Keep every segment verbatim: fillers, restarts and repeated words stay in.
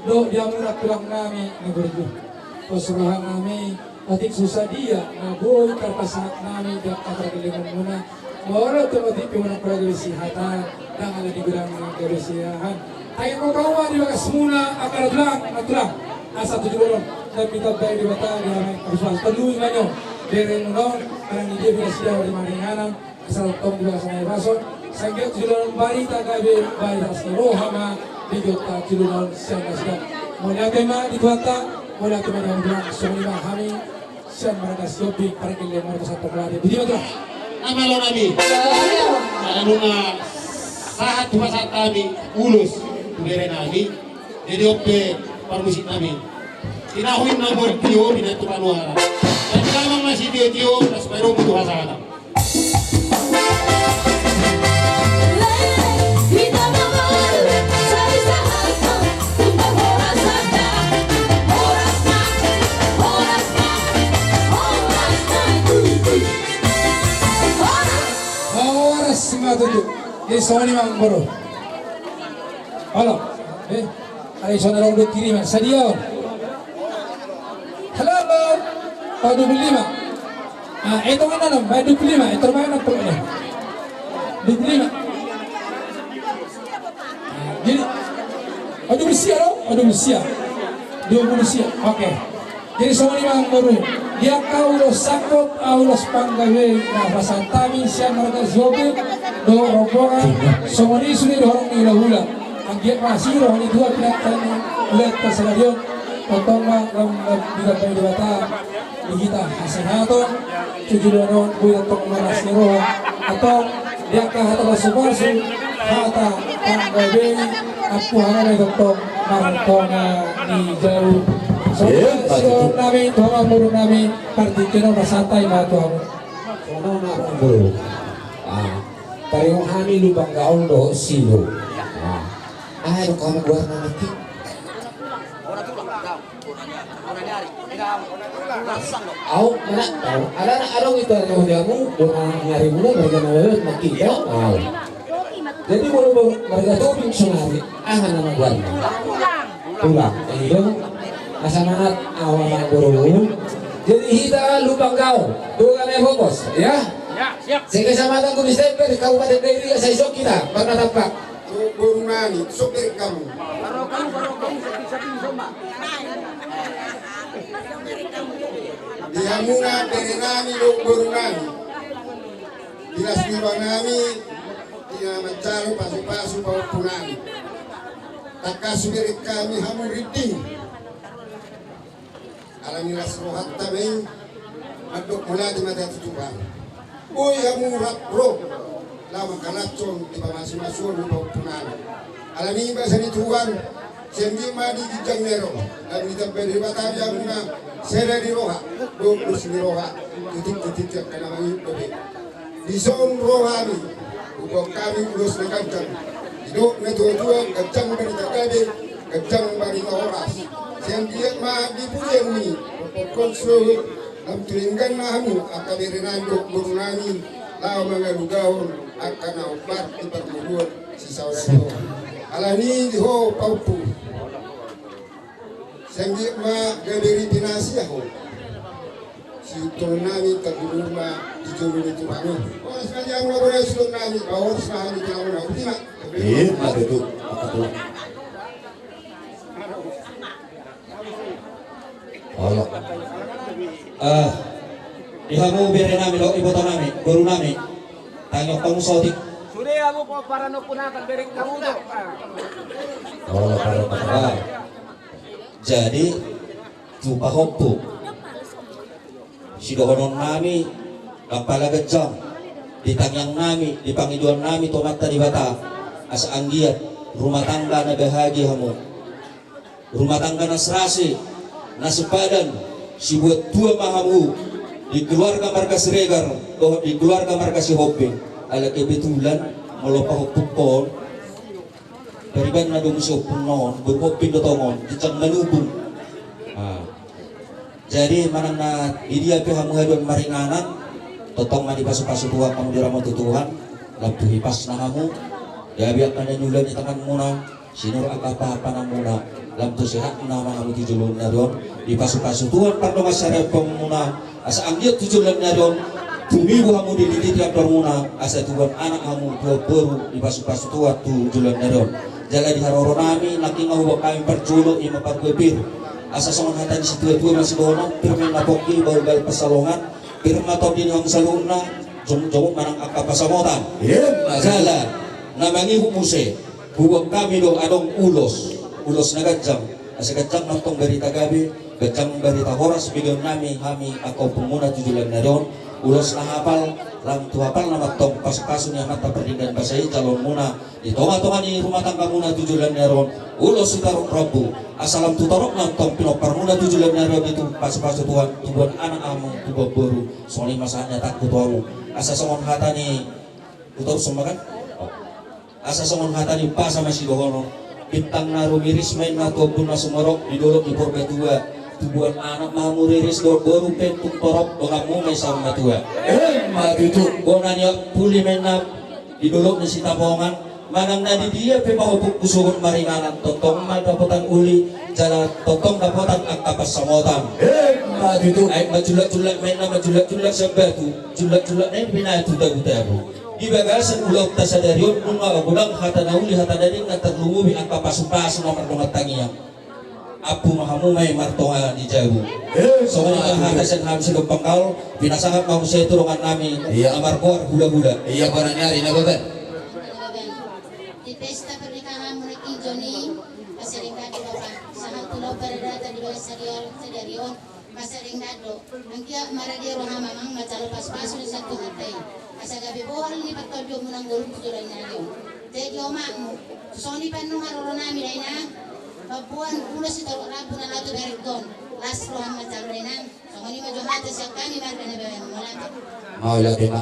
Dohot di hamuna tulang nami na burju. Pos roha nami, otik so sadia na boi tarpasahat nami di angka pargellengon muna. Molo tung otik pe muna pura gabe sihata, ndang ala di godang na gabe siahan. Ai molo tau ma di bagas muna angka na tulang, na tulang. Asa tu joloan on, dan minta bae Debata di hamuna parsuas. Tolu i ma nyo, bere muna on, ala ni dia bila sida di maringanan. Asa tong di bagasan na ibason, sanggiat tu joloan on barita gabe, barita siroha ma, di jota tu joloan on sian nasida. Mauliate ma di Tuhanta, mauliate ma di hamuna, songon i ma hami, sian marga Sihombing, pargellengon muna tu satu keluarga. Budi ma tulang. Nama lo nami. Anu na, sahat tu pasahat nami, ulos, tu bere nami, jadi ope, parmusik nami. Tinahuin na bor tio, di natu manuara. Tapi nama masih tio-tio, tas baru butuh hasana. Horas ma tutu. Jadi songon i ma amang boru. Halo. Eh, ai songon i rong dua kiri ma. Sadia on. Halo. Oh, dua puluh lima. Ah, eh, tongan nanam, baik dua puluh lima, eh, terbaik nanam pokoknya. Dua puluh lima. Ah, jadi, oh, dua puluh sia, lo? Oh, dua puluh sia. Dua puluh sia, oke. Jadi, songon i ma amang boru. Di angka ulos sangkot, ah, ulos panggabean, na pasahat hami sian marga Sihombing, dohot rombongan, songon i sude di horong ni hulahula. Anggiat ma asi roha ni Tuhan pinantan, ulat pasaladion, tongtong ma, lam, lam, di Debata. Di hita hasehaton, tu joloan on boi tongtong marlas ni roha, antong di angka hata pasupasu, hata panggabean, ampuhanan na tongtong martonga ni jabu. Songon i ma sidohonon nami tu hamu amang boru nami, partingkian on ma santai ma tu hamu. Songon i ma amang boru. Ah, taringot hami Lumban Gaol dohot Silo. Ah, aha do hamu goarna nangkin? Au, mana? Au. Alana adong i tu ari na hudi hamu, bona ni ari muna, marga na lewat, maki, ya? Au. Jadi, molo, molo marga Tobing sonari, aha nama goarna? Tulang. Tulang. Iyo. Asa manat, au, amang boru. Jadi, hita Lumban Gaol. Tulang na fokus, ya? Ya, siap. Sekecamatan Gunung Stemper, Kabupaten Dairi, asa isok hita, marnatampak. Dohot boru nami, so berek hamu. Di hamuna bere nami dohot boru nami. Di las ni roha nami, di na manjalo pasupasu pahompu nami. Tangkas huberek hami hamu rinding. Alani las rohanta ma i, mandok mauliate ma hita tu Tuhan. Boi hamu rap ro, laho mangkalashon di pamasumasuon ni pahompu nami. Alani i basa ni Tuhan, sai anggiat ma di ginjang ni ari on, laho ditambai Debata di hamuna sada ni roha, dohot dos ni roha, tu tingki-tingki angka na mangihut dope. Dison ro hami, huboan hami ulos na ganjang. Didok natuatua, ganjang barita gabe, ganjang barita horas. Sai anggiat ma di pudianmi, pompongkon sogot, lam tu dengganna hamu, angka bere nami dohot boru nami, laho mangalugahon, angka na hombar di parngoluon, sisaoran i ho. Alani i di ho pahompu. Sai anggiat ma gabe ripe na sia ho. Siuntungna nami tanggung ma di jolo ni Tuhan i. Horas ma di hamu na bere, siuntungna nami, horas ma hami di hamu na bere. Ima tutu. Olo. Ah, di hamu bere nami dohot iboto nami, boru nami. Tangiang hamu saotik. Sude hamu pomparan, ompunanta, berek hamu do. Olo, parro, parro. Ah. Jadi, tu pahompu, sidohonon nami, lam pala ganjang, di tangiang nami, di pangidoan nami tu Amanta Debata, asa anggiat rumah tangga na bahagia hamu, rumah tangga na serasi, na sepadan, sibuat tua ma hamu, di keluarga marga Siregar, dohot di keluarga marga Sihombing, ala kebetulan, molo pahompungkon, Pariban na domu si ompung na on, boru Hombing do tong on, ginjang manubung. Ah. Jadi, manang na di dia pe hamu haduan maringanan, tongtong ma dipasupasu Tuhan hamu, diramoti Tuhan, lam tu hipasna hamu, diabiak na niula ni tanganmuna, sinur angka pahanpananmuna, Lam tu sehatna ma hamu tu joloan ni ari on, dipasupasu Tuhan pardongansaripeonmuna, asa anggiat tu joloan ni ari on tumibu hamu dilititi andormuna, asa tubuan anak hamu tubuan boru, dipasupasu Tuhan tu joloan ni ari on. Jala di haroro nami nangkin ma huboan hami parjolo, i ma parguapir. Asa songon hata ni situatua ma sidohonon, pir ma inna pongki, bahulbahul pansalongan, pir ma tondi ni hamu saluhutna, jongjongot ma nang angka pansamotan. Jala na mangihut muse, huboan hami do adong ulos, ulos na ganjang. Asa ganjang ma antong barita gabe, ganjang barita horas begeon nami hami angka ompungmuna tu joloan ni ari on. Ulos na hapal, lam tu hapalna ma antong pasupasu ni Amanta Pardenggan Basa i calonmuna di tongatonga ni rumah tanggamuna tu joloan ni ari on. Ulos sitorop rambu, asa lam tu toropna antong pinomparmuna tu joloan ni ari on, i tu pasupasu Tuhan, tubuan anak hamu, tubuan boru. Songon i ma sahat ni hatangku tu hamu. Asa songon hata ni Utor sumbakan. Asa songon hata ni umpasa ma sidohonon. Bintang na rumiris ma inna tu ombun na sumorop di dolok ni Purbatua. Tubuan anak ma hamu riris dohot boru pe tung torop, donganmu ma i saur matua. Emma tutu. Bona ni puli ma inna di dolok ni Sitapongan. Manang na di dia pe pahompu suhut maringanan, tongtong ma dapotan uli, jala tongtong dapotan angka pansamotan. Emma tutu. Aek ma jullak-jullak ma inna, ma jullak-jullak sian batu, jullak-jullak na i pinatubu-tabu. Di bagasan ulaonta sadari on, nunga godang hata na uli, hata na denggan, tarlumobi angka pasupasu na mardongan tangiang. Ampu ma hamu ma i martonga ni jabu. Eh, songon i ma hata sian hami Silumpang Gaol, pinasahat ma muse tu dongan nami, iya, na margoar hulahula. Iya, bona ni ari na baban. Di pesta pernikahanmu na i, Joni, pasadenggan do, Bapa. Sahat tu laho paradaton di bagasan sadari on, pasadenggan do. Anggiat marade roham, Amang, manjalo pasupasu sian Tuhanta i. Asa gabe bohal ni partondion muna ngolum tu joloan ni ari on. Jadi omakmu, songon i pe annon haroro nami, Dainang. Mamboan ulos sitorop rambu na laho tu berengkon. Las roham manjalo, Dainang. Songon i ma jo hata sian hami marga Nababan. Mauliate. Mauliate ma.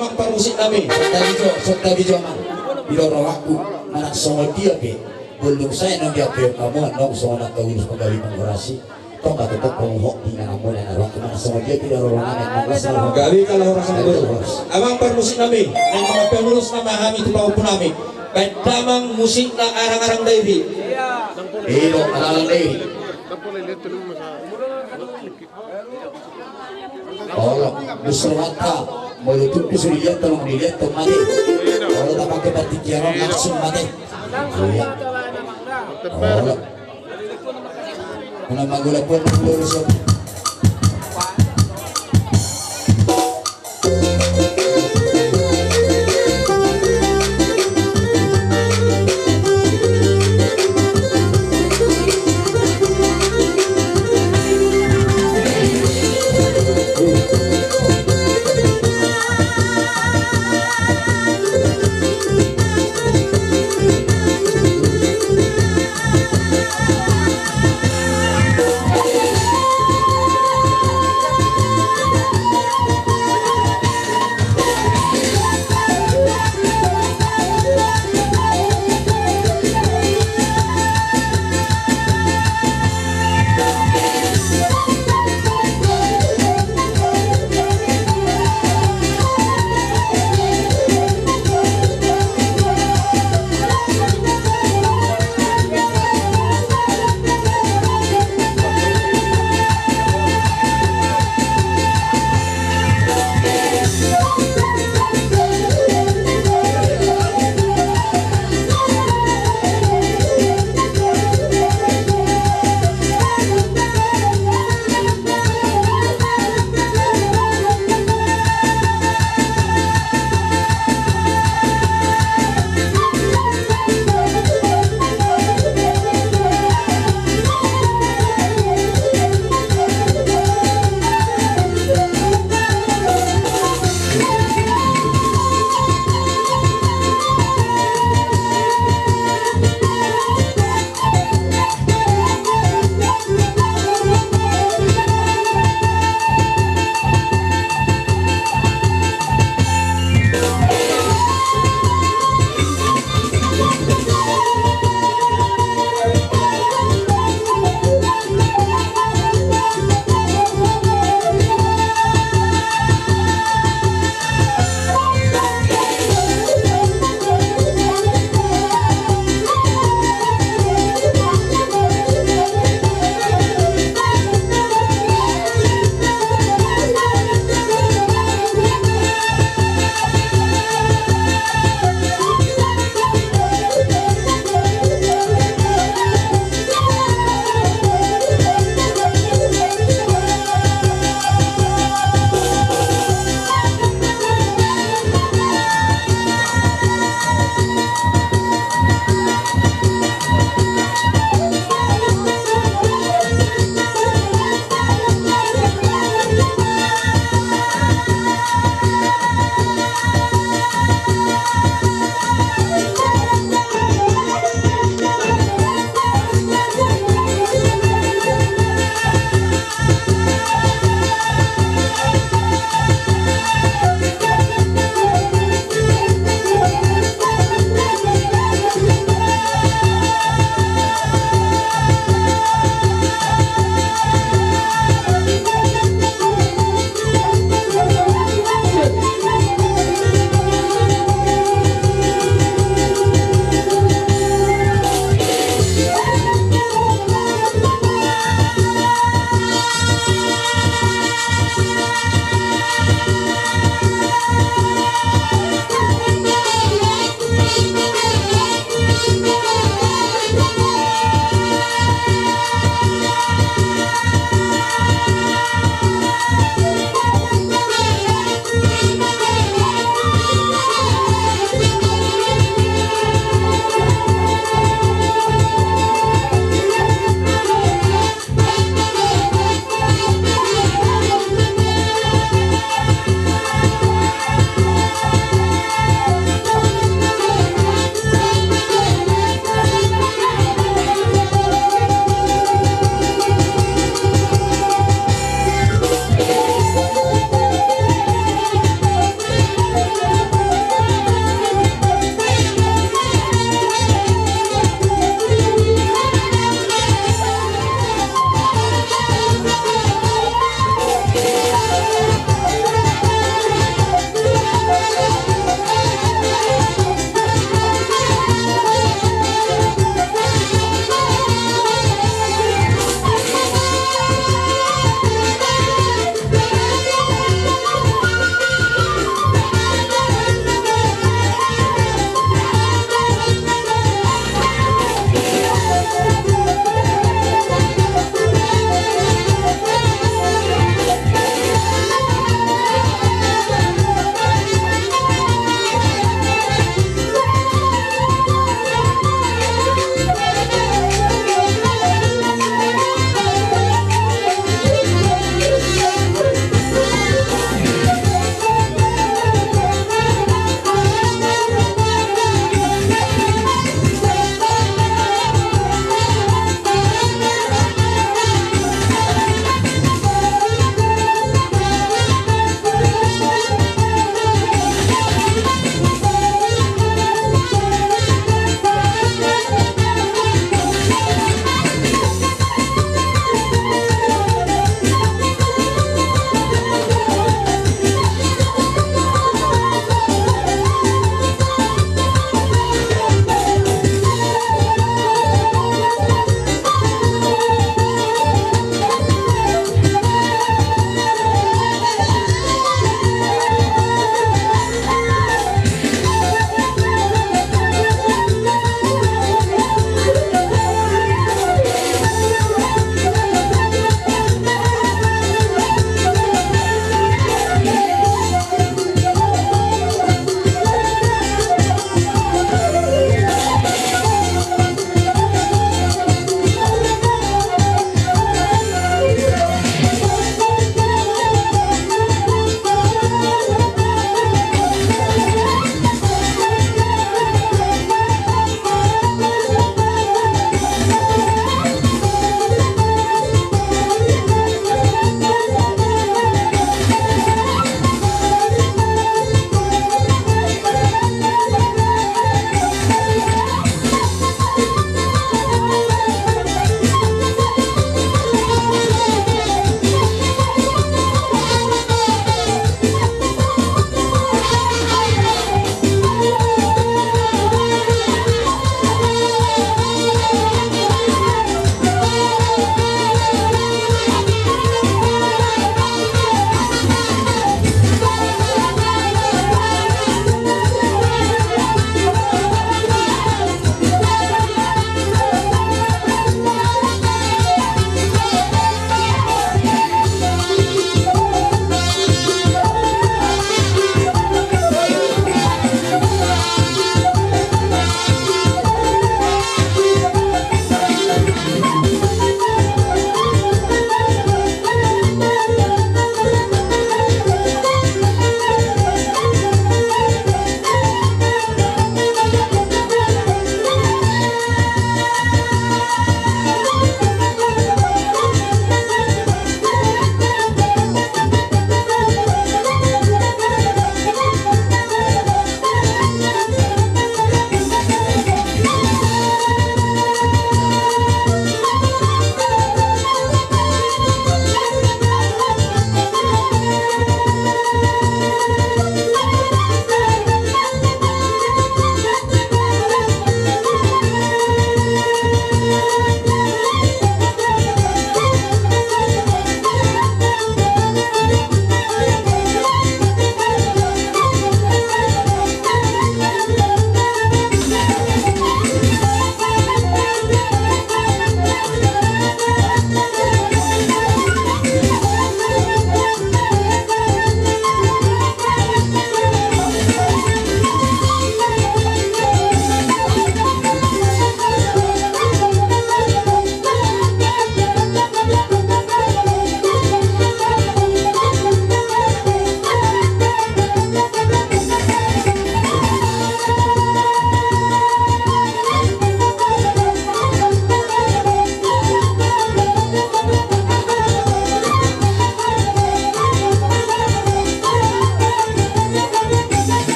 Amang parmusik nami. Santabi jo, santabi jo, Amang. Di rohangku, manang songon dia pe, bondung sae nang dia pe, hamu annon songon angka ulos panggabean pangorasi. Tong ba tong tong panggohi na muna na rohangku, manang songon dia pe di rohangku, Amang. Gabe jala horas. Amang parmusik nami, naeng mangampe ulos nama hami tu pahompu nami. Baen damang musik na arang-arang Dairi. Olo, arang-arang Dairi. Olo, justru mata, molo tutu sudah lihat, tolong dilihat, tolong mati. Olo, tak pakai batik ya, langsung mati. Iya. Olo. Kena magula pun, pun, pun.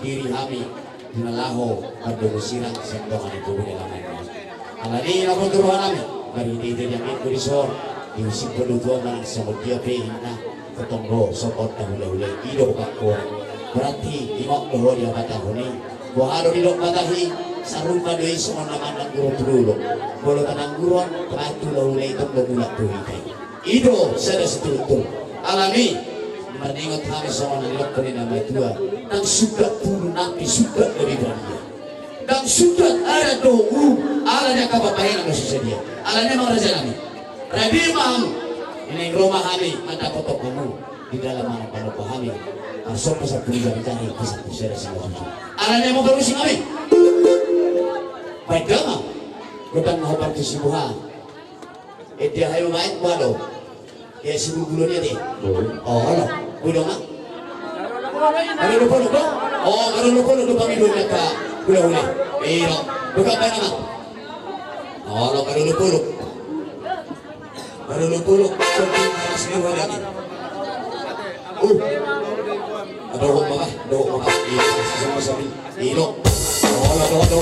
diri hami di na laho mandomu sirang sian dongan ni tubu ni laman. Alani i na boto roha nami, marhite-hite di angin ku dison, diusik bodo tuan manang songon dia pe inna, totong do sogot na hula-hula i do bakko. Berarti ingot do ho di habatahon i. Boha do didok batahi, sarupa do i songon na mandang guru tu dolok. Molo tanang guru on, patu hula-hula i tong do mulak tu hita i. I do sada situtu. Alani i, maningot hami songon na nidok ni na matua, ndang suda pulu napi suda lebih bahagia. Ndang suda ada dohu ala ni angka pambahenan na so sadia. Alani i ma raja nami. Raja ma hamu. Ineng roma hami mandapothon hamu di dalam manang panopo hami. Arsompa sampulu jari-jari, pasampulu sada sian na susu. Alani i ma parusi hami. Baik ma. Godang ma ho partusi buha. Ede hayu main kualo. Ya si gulgulo dia deh. Oh, olo. Kudo ma. Marolopolop do. Oh, marolopolop do pangido na ka. Kuda kuda. Iyo. Buka apa nama? Olo, marolopolop. Marolopolop. Uh. Ada orang apa? Ada orang apa? Iya, sama-sama. Ilo. Olo, olo, olo.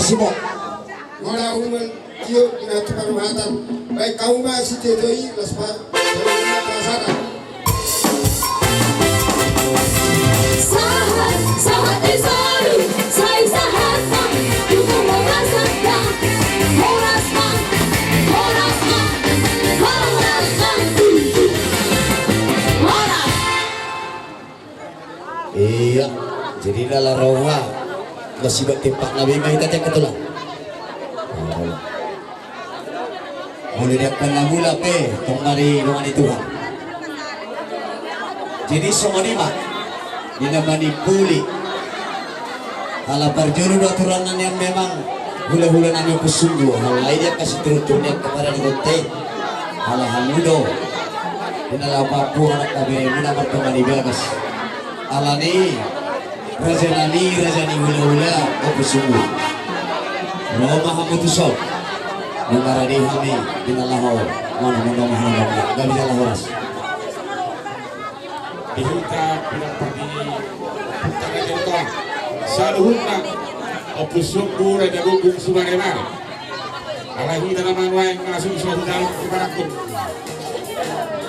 Simo. Molo umum tio ina tu paruhatan. Baik kau masih tio i las pa. Sahat, sahat di sori, sai sahat ma, tutu ma sahat, horas ma, horas ma, horas ma, horas. Iya, jadi dalam roha masih bertimpak nabi mai tadi ketulah. Molo diangkat na mula pe tong mari dongan ni Tuhan. Jadi songon i ma di na manimbuli. Ala parjolo do aturan na nian memang hula-hula nami Ompusunggu. Alai dia kasih turun-turun nian kepada di kote. Ala hamu do. Di na laho mampu anak kabe muna martonga ni bagas. Alani raja nami, raja ni hula-hula, Ompusunggu. Ro ma hamu tuson. Nunga rade hami di na laho. Mana mana mana mana. Gabe jala horas. Di hita pinang pardini. Saluhutna. Ompusunggu, raja gunggung sumaremare. Alai hita na manuaeng masuk sudah dalam keparakun.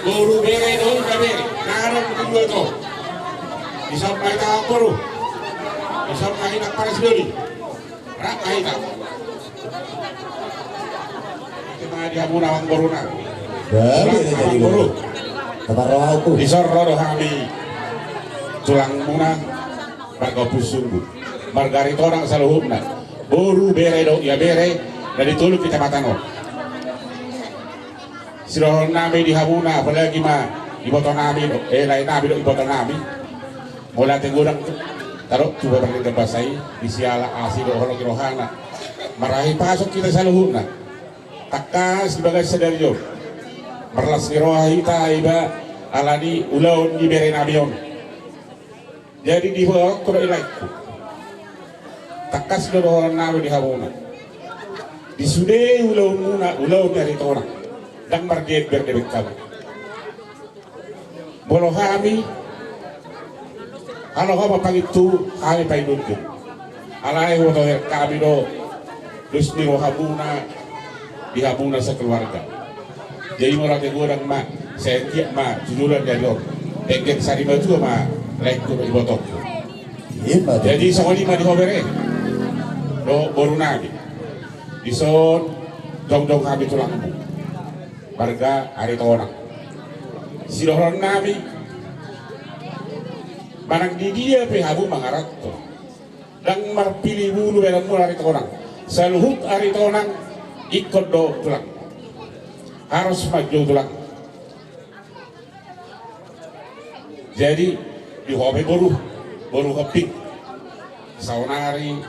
Boru bere do, ina bere. Karang kedua to. Isap mai ta boru. Isap mai ta paras doli. Rak mai ta. Kita di hamuna amang boruna. Baru kita jadi boru. Teman rohaku. Di soro do hami. Tulang muna. Marga Ompusunggu. Marga Aritonang saluhutna. Boru bere do, ia bere. Dari tolu kecamatan on. Sidohonon nami di hamuna, apalagi ma iboto nami do, eh, lae nami do iboto nami. Mauliate godang tu, taro tu babar ni basa i, di siala asi do holong ni rohana. Marahi pasuk hita saluhutna. Tangkas di bagas sadari on. Marlas ni roha hita iba alani ulaon ni bere nami on. Jadi di ho, ho do ilaengku. Tangkas do dohonon nami di hamuna. Di sude ulaon muna, ulaon ni Aritonang. Ndang mardiember dibaen hamu. Molo hami, halo ho ma pangintu, hami painunjung. Alai huboto hami do, dos ni rohamuna, di hamuna sakeluarga. Jadi mauliate godang ma, sai anggiat ma joloan di ari on. Dengke sari matua ma laengku dohot ibotongku. Jadi songon i ma di ho bere dohot boru nami. Dison jongjong hami tulangmu. Marga Aritonang. Sidohonon nami. Manang di dia pe hamu mangaranto. Ndang marpilih bulu baenonmuna Aritonang. Saluhut Aritonang ingkon do tulang. Harus manjou tulang. Jadi di ho pe boru, boru Hombing. Saonari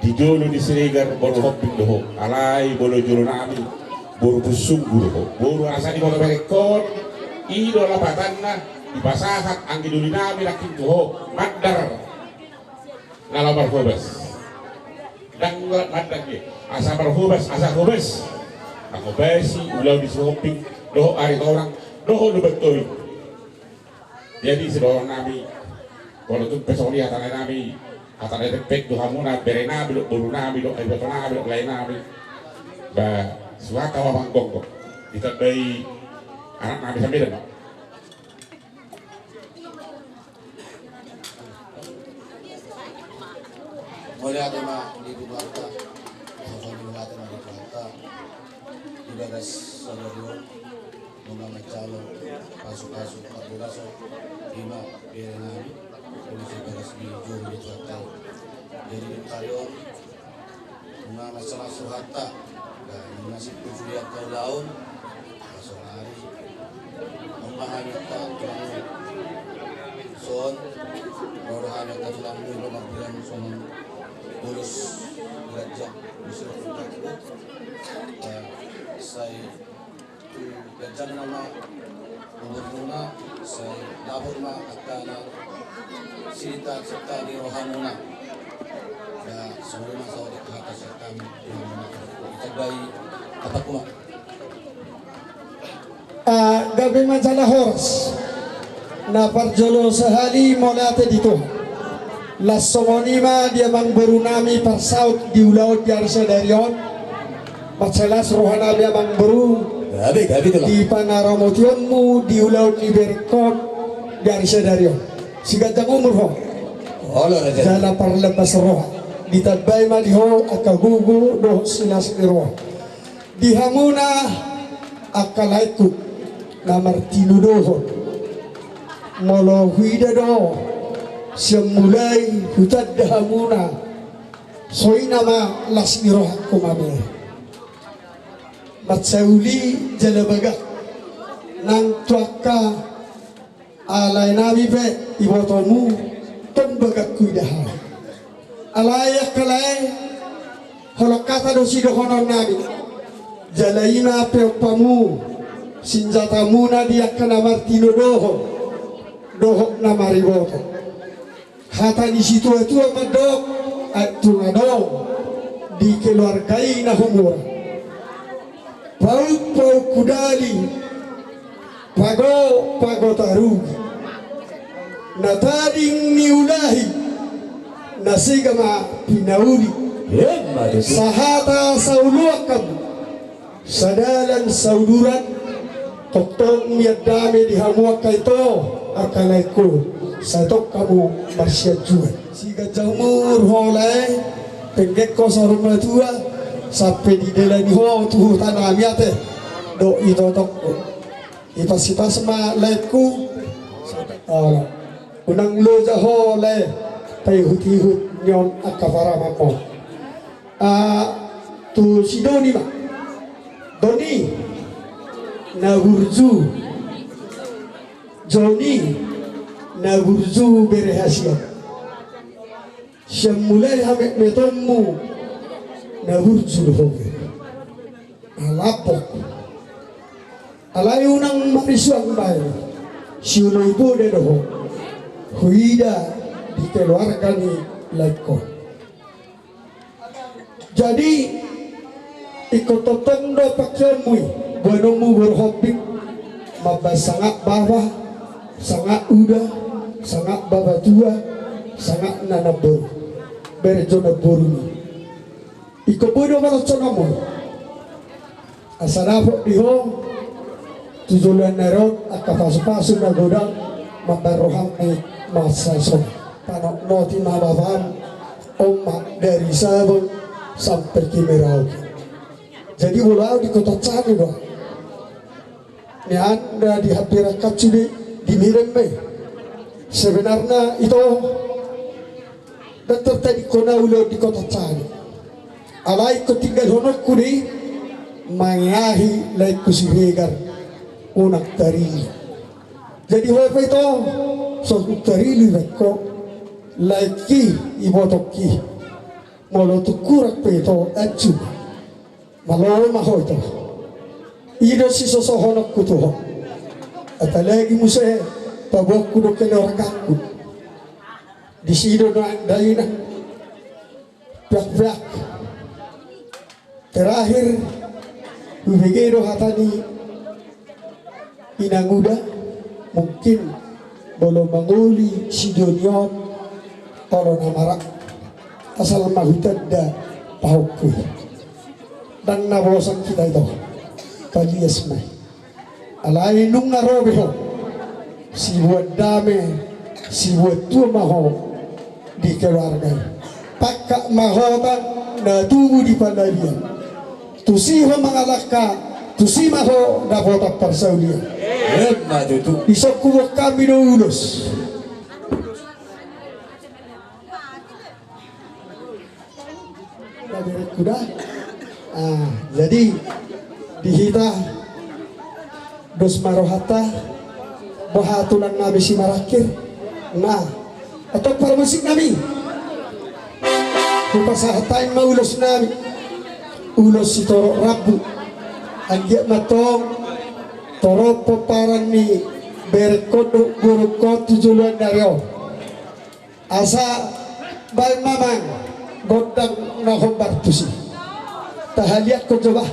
di jolo ni Siregar boru Hombing do ho. Alai molo jolo nami boru Pusunggu do ho. Boru asa di kota Balikon. I do lapatanna dipasahat anggi doli nami nangkin tu ho. Mandar. Na laho marhobas. Ndang mandar dia. Asa marhobas, asa hobas. Manghobasi ulaon ni si Hombing dohot Aritonang dohot Lumban Tobing. Jadi sidohonon nami, molo tung pe songon i hata nami, hata na terpek do hamuna, bere nami dohot boru nami dohot iboto nami dohot lae nami. Ba suhat hamu amang gonggo. Ditambai anak nami sambeda ma. Mauliate ma di Tuhanta. Songon i mauliate ma di Tuhanta. Di bagas sadari on nunga manjalo pasupasu parbagason. Ima bere nami. Di bagas ni jolo ni Tuhanta. Jadi di kali on Nunga mansai suhata. Nunga sipul sude angka ulaon. Sonari. Nunga hami angka tulangmu. Son. Nunga hami angka tulangmu. Nunga marbilang songon. Ulos. Raja. Ulos. Sai. Ganjang nama umurmuna, sai dapot ma angka na sirita sirita di rohamuna. Ya, songon i ma saotik hata sian hami di hamuna. Itabai hataku ma. Ah, gabe ma jala horas. Na parjolo sahali mauliate di Tuhan. Las songon i ma di amangboru nami parsaut di ulaon di ari sadari on. Mansai las roha nami amangboru. Gabe, gabe, tulang. Di panaramotionmu di ulaon ni berengkon di ari sadari on. Siganjang umur ho. Olo, raja. Jala parlambas roha. Ditambai ma di ho angka gogo dohot silas ni roha. Di hamuna angka laengku na martinodohon. Molo huida do sian mulai hutanda hamuna, songon i nama las ni rohangku ma be. Mansai uli jala bagak nang tu angka lae nami pe ibotomu, tong bagak huida hami. Alai angka lae, holong hata do sidohonon nami. Jala i ma peompamu, sinjatamuna di angka na martinodohon dohot na mariboto. Hata ni situatua mandok, aek tu na dong di keluarga i na humurang. Pauk-pauk hudali, pago-pago tarugi. Na tading niulahi, na sega ma pinauli. Emma tutu. Sahata saoloan hamu, sadalan sauduran. Tongtong mian dame di hamu angka ito, angka laengku, sai tong hamu marsianjuan. Siganjang umur ho lae, penggeng ho saur matua, sampe didalani ho tu huta nami ate dohot itotongku. Ipasipas ma laengku. Unang loja ho lae paihut-ihut nion angka paramanmu. Ah, tu si Doni ma. Doni na burju. Joni na burju bere hasian. Sian mulai hametmetonmu na burju do ho. Alapok. Alai unang marisuang baen. Sioloi poda do ho. Huida di keluarga ni laengkon. Jadi ingkon tongtong do pangkeonmu i, boanonmu boru hombing. Mambaen sangap bapa, sangap uda, sangap bapa tua, sangap na namboru. Bere jo namboru i. Ingkon boi do parhonsononmu. Asa dapot di ho tu joloan ni ari on angka pasupasu na godang mambaen roham ni mansai sonang. Panotnoti ma bapam, on ma dari Sabang sampe ki Merauke. Jadi molo au di kota Sani do. Nian na di hambirangkan sude di Medan be. Sebenarna ito ndang tartadingkon au ulaon di kota Sani. Alai ingkon tinggalhononku do i mangeahi laengku Siregar unang tarilu. Jadi ho pe ito so tung tarilu ibaen ho laengki ibotongki. Molo tung hurang pe ito anju. Malo ma ho ito. I do sisosohononku tu ho. Apalagi muse paboaonku do keluargangku. Disi do na daina. Peak-peak. Terakhir hubege do hata ni inang uda, mungkin molo mangoli si Doni on olo na marak, asal ma hutanda pahompu i. Ndang na bosan hita ito. Palias ma i. Alai nunga ro be ho. Siboan dame, siboan tua ma ho di keluarga i. Pangkat mahota na tubu di panggabean. Tusi ho mangalangka, tusi ma ho dapotan parsaulian. Emma tutu. Dison huboan hami do ulos. Kuda. Ah, jadi di hita dos ma rohanta, boha tulang nami Simarangkir. Nah, atau parmusik nami. Hupasahat hami ma ulos nami. Ulos sitorop rambu. Anggiat ma tong torop pomparan ni berengkon dohot borungkon tu joloan ni ari on. Asa baen ma amang gondang na hombar tusi. Tahaliangkon jo bah.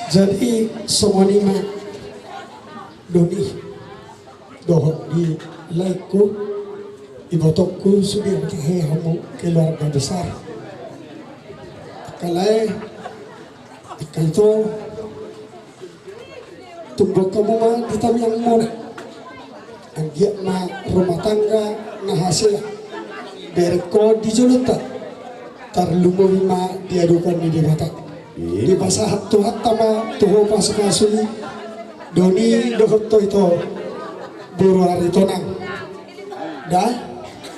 Jadi songon i ma doni dohot di laengku, ibotongku, sude ma tahe hamu keluarga besar. Angka lae, angka ito, tumbuan hamu ma di tangiangmuna. Anggiat ma rumah tangga na hasea, bereng ho di jolonta, tarlumobi ma di adopan ni Debata. Dipasahat Tuhanta ma tu ho pasupasu i, doni dohot tu ito boru Aritonang. Da?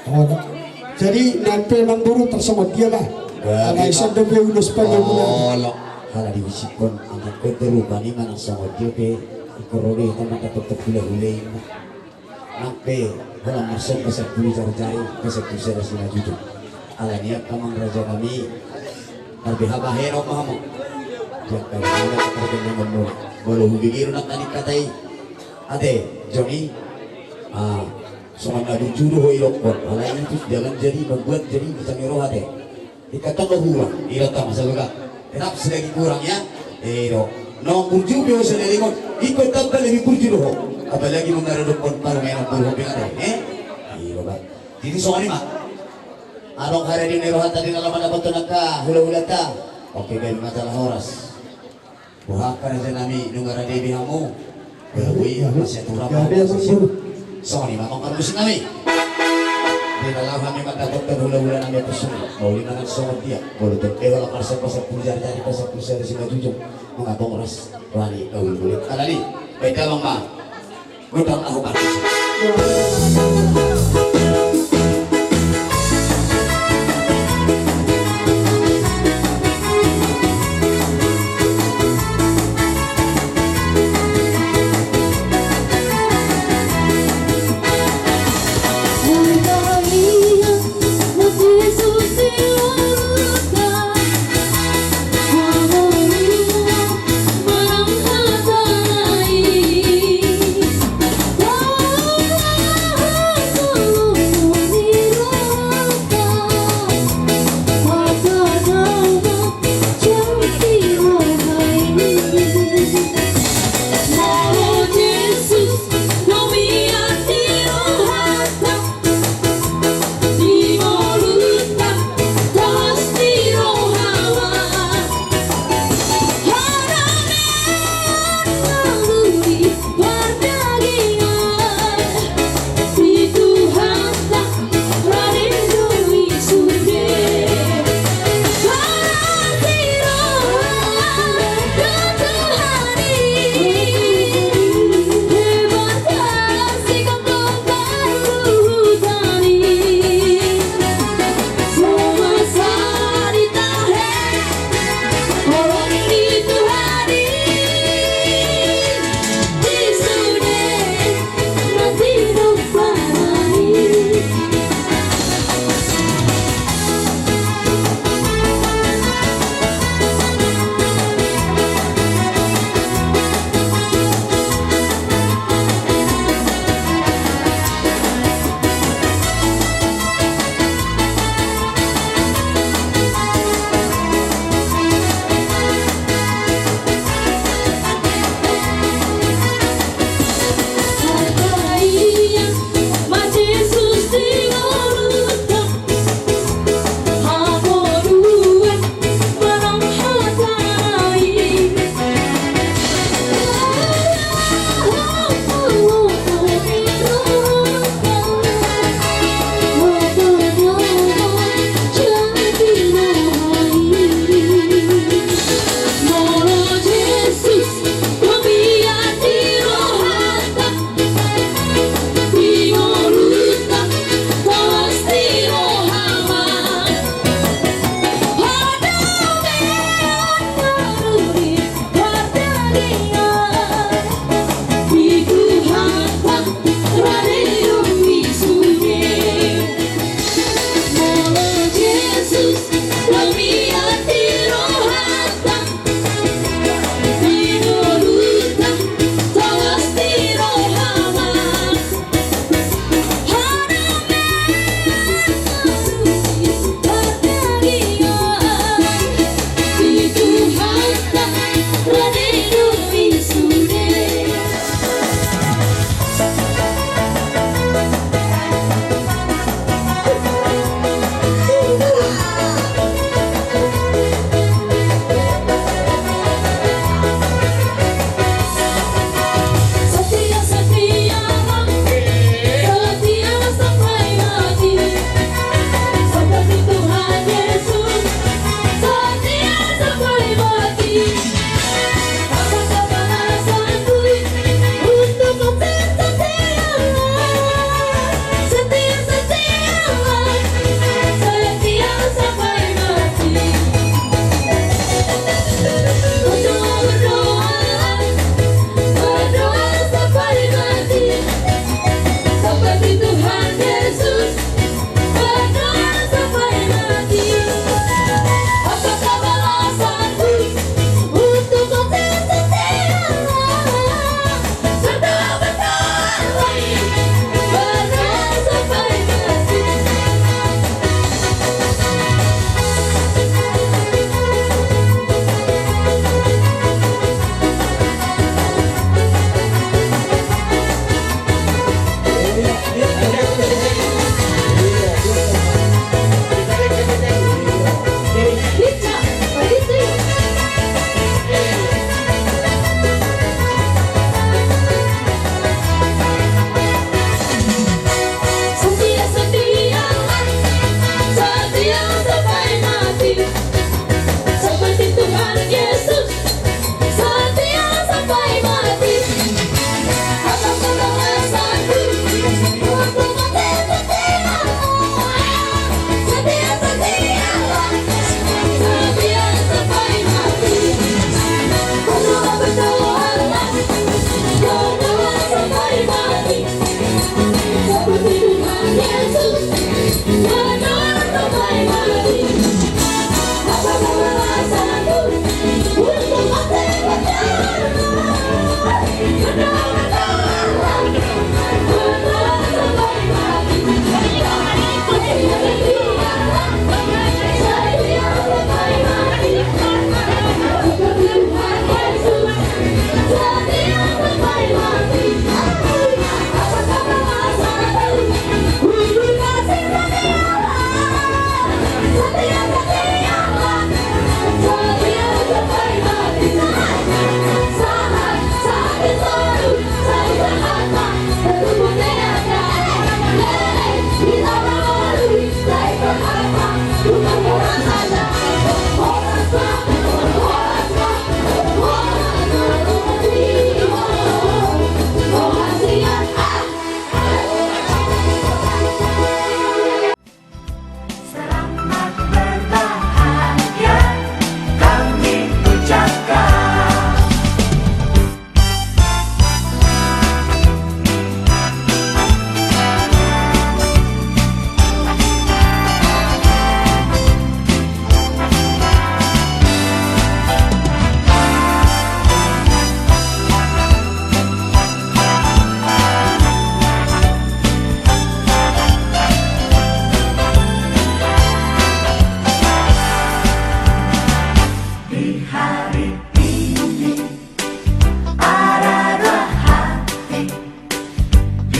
Olo. Jadi nang pe amangboru tarsongon dia ma. Alai songon dia pe ulos panjomuna. Olo. Ala diusikkon, amangkon, rupani manang songon dia pe, ingkon ro do hita mandapothon hulahula i ma. Nang pe holan marsomba sampulu jarjari, pasampulu sada simanjujung. Alani i angka amang raja nami, tarbahen ma hamu. Jangka i hita tarbahen ma hamu. Molo hubege do nangkaning hata i, ate, Joni. Ah, songon na burju do ho idokkon. Alai itu jangan jadi membuat jadi bisa ngeroh, ate. Ingkon tong do hurang, ido tong, asa loga. Tetap selagi kurang, ya. Ido. Naung burju pe ho sadari on, ingkon tamba lebih burju do ho. Apalagi mangaradophon parumaen on, burju pe ate, eh? Ido, ba. Jadi songon i ma. Adong hara di rohanta di na laho mandapothon angka hulahulanta. Oke, gabe ma jala horas. Boha angka raja nami, nunga rade be hamu? Boi, masiaturan ma. Songon i ma, amang parmusik nami. Di na laho hami mandapothon hulahula nami tu son. Mauli manang songon dia. Molo tong pe holan marsomba sampulu jarjari, pasampulu sada simanjujung. Nunga tong ras roha ni hulahula. Alani, baen damang ma. Godang ahu batis.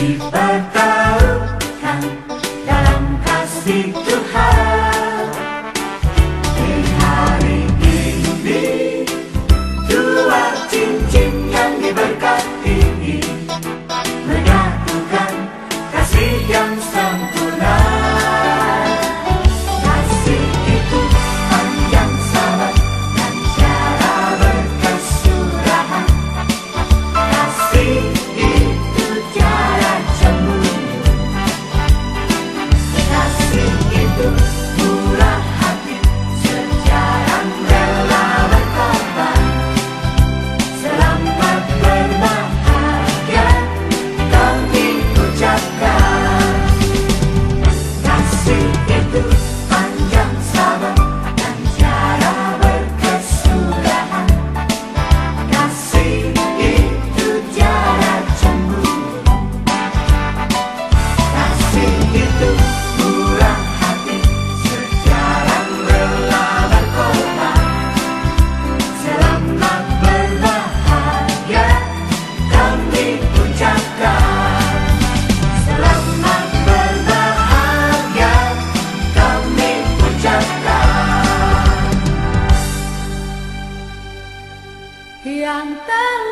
Dipertaruhkan dalam kasih Tuhan. Di hari ini, dua cincin yang diberkati menyatukan kasih yang sempurna. Kasih itu panjang sabar dan tiada berkesudahan. Kasih itu tiada cemburu. Kasih itu murah hati, setia dan rela berkorban. Selamat berbahagia, kami ucapkan. Kasih itu panjang sabar dan tiada berkesudahan. Kasih itu tiada cemburu. Kasih itu murah hati, setia dan rela berkorban. Selamat berbahagia, kami ucapkan. Selamat berbahagia, kami ucapkan. Yang telah